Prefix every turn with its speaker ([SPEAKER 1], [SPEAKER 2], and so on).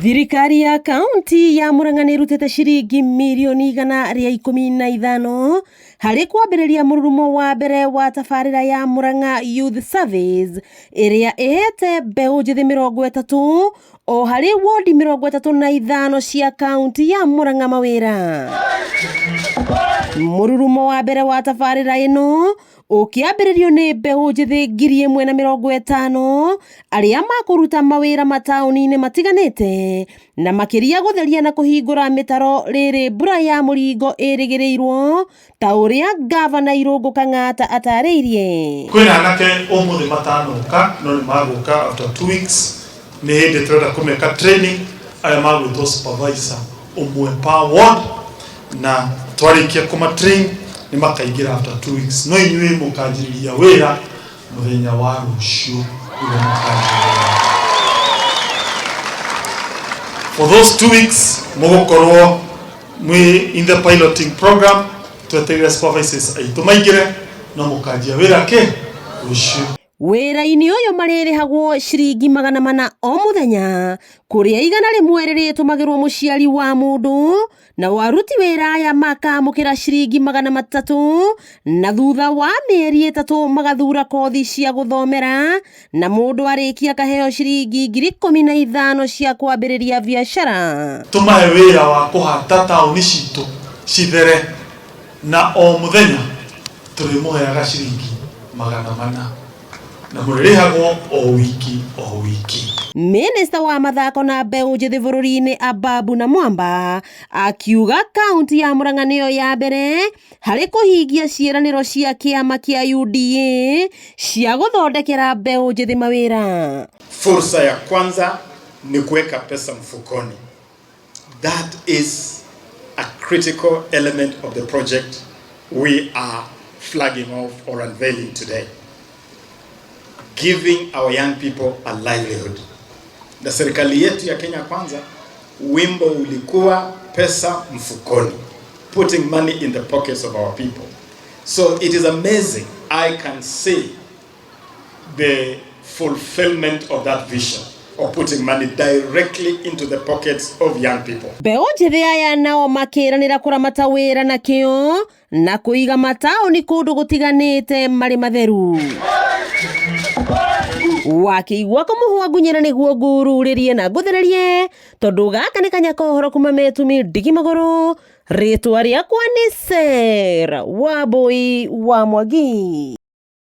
[SPEAKER 1] Thirikari ya kaunti ya Murang'a nĩ ĩrutĩte ciringi mirioni 115 harĩ kwambĩrĩria mũrurumo wa mbere wa tabarĩra ya Murang'a Youth Service ĩrĩa ĩhete mbeũ njĩthĩ 30 o harĩ wondi 35 cia kaunti ya Murang'a mawĩra. Mũrurumo wa mbere wa tabarĩra ĩno ũkĩambĩrĩrio nĩ mbeũ njĩthĩ 1,050 arĩa makũruta mawĩra mataũni-inĩ matiganĩte na makĩria gũtheria na kũhingũra mĩtaro rĩrĩ mbura ya mũringo ĩrĩgĩrĩirwo ta ũrĩa ngavana Irũngũ Kang'ata atarĩirie.
[SPEAKER 2] Kwĩna anake ũmũthĩ matanoka no nĩ magũka after 2 weeks. Nĩ hĩndĩ tũrenda kũmeka training arĩa magwĩtwo supervisor ũmwe per ward, na twarĩkia kũma train nĩ makaingĩra after 2 weeks. No inyuĩ mũkanjĩrĩria wĩra mũthenya wa rũciũ nĩguo mũkanjĩrĩria. For those 2 weeks mũgũkorwo mwĩ in the piloting program, twetereire supervisors aitũ maingĩre, no mũkanjia wĩra kĩ rũciũ.
[SPEAKER 1] Wĩra-inĩ ũyũ marĩrĩhagwo ciringi 400 o mũthenya, kũrĩa 100 rĩrĩtũmagĩrwo mũciari wa mũndũ, na waruti wĩra aya makamũkĩra ciringi 300, na thutha wa mĩeri 3 magathura kothi cia gũthomera, na mũndũ arĩkia akaheo ciringi 15,000 cia kwambĩrĩria biacara.
[SPEAKER 2] Tũmahe wĩra wa kũhata taũni citũ cithere, na o mũthenya tũrĩmũheaga ciringi 400 na mũrĩrĩhagwo o wiki o wiki.
[SPEAKER 1] Minista wa mathako na mbeũ njĩthĩ bũrũri-inĩ Ababu na Mwamba akiuga kaunti ya Murang'a nĩyo ya mbere harĩ kũhingia ciĩranĩro cia kĩama kĩa UDA cia gũthondekera mbeũ njĩthĩ mawĩra.
[SPEAKER 3] Fursa ya kwanza ni kuweka pesa mfukoni. That is a critical element of the project we are flagging off or unveiling today. Giving our young people a livelihood. Na serikali yetu ya Kenya Kwanza, wimbo ulikuwa pesa mfukoni, putting money in the pockets of our people. So it is amazing. I can see the fulfillment of that vision of putting money directly into the pockets of young people.
[SPEAKER 1] Mbeũ njĩthĩ aya nao makĩranĩra kũramata wĩra na kĩo na kũiga mataũni kũndũ gũtiganĩte marĩ matheru. Wakĩigua kũmũhũa ngunyĩra nĩguo ngururĩrie na ngũthererie, tondũ gaka nĩ kanya kohoro kuma metumi ndigi magũrũ. Rĩtwa rĩakwa nĩ Sarah Wambui wa Mwangi.